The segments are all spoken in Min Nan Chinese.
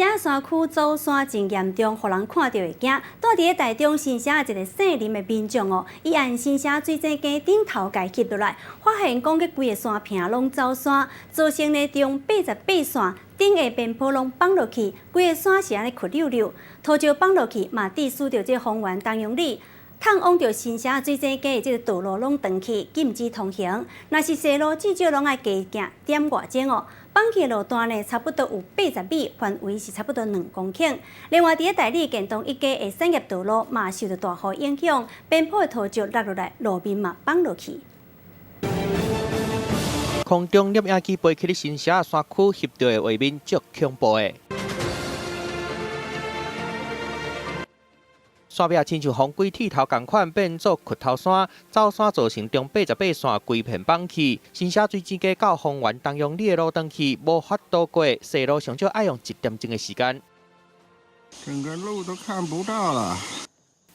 社山區走山真嚴重，予人看著會驚。住佇咧台中新社一个姓林的民眾哦，伊按新社水井溪頂頭共翕落來，發現講這規个山坪攏走山，造成呢長88線頂下邊坡攏崩落去，規个山是按呢屈溜溜，土石崩落去嘛，致使著這方圓東陽里通往著新社水井溪的這个道路攏斷去，禁止通行。若是踅路，至少攏愛加行點外鐘哦。崩去的路段呢，差不多有80米，範圍是差不多2公頃。另外，佇咧大里建東一街的產業道路嘛，受著大雨影響，邊坡的土石落落來，路面嘛崩落去。空中攝影機飛去咧新社山區翕著的畫面，足恐怖的。山壁親像風鬼剃頭仝款，變做掘頭山，走山造成長88線規片崩去。新社水井街到豐原東陽里的路斷去，無法度過，踅路上少愛用一點鐘的時間。整個路都看不到了。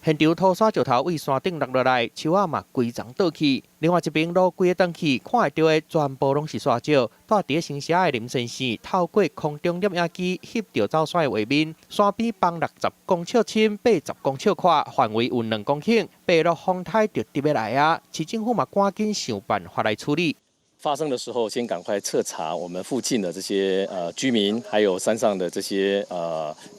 現場土沙石頭對山頂落落來，樹仔嘛規叢倒去。另外一邊路規个斷去，看會著的全部攏是沙石。住佇咧新社的林先生，透過空中攝影機翕著走山的畫面，山邊崩60公尺深，80公尺寬，範圍有2公頃，白落風颱就直欲來啊！市政府嘛趕緊想辦法來處理。發生的時候，先趕快徹查我們附近的這些居民，還有山上的這些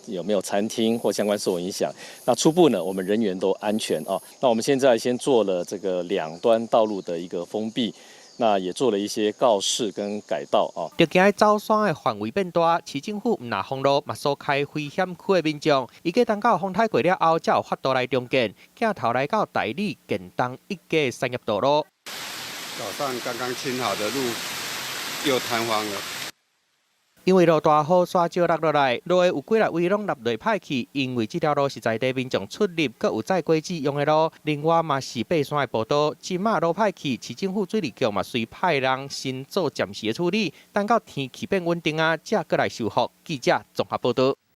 有沒有餐廳或相關受影響。那初步呢，我們人員都安全哦。那我們現在先做了這個兩端道路的一個封閉，那也做了一些告示跟改道哦。就驚走山的範圍變大，市政府毋若封路，嘛疏開危險區的民眾，預計等到風颱過了後，才有法度來重建。鏡頭來到大里建東一街產業道路。早上剛剛清好的路又塌方了。因為落大雨，沙石落落來，路的有幾若位攏落落歹去。因為這條路是在地民眾出入，閣有載果子用的路，另外嘛是爬山的步道。這馬路歹去，市政府水利局嘛隨派人先做暫時的處理，等到天氣變穩定啊，才閣來修復。記者綜合報導。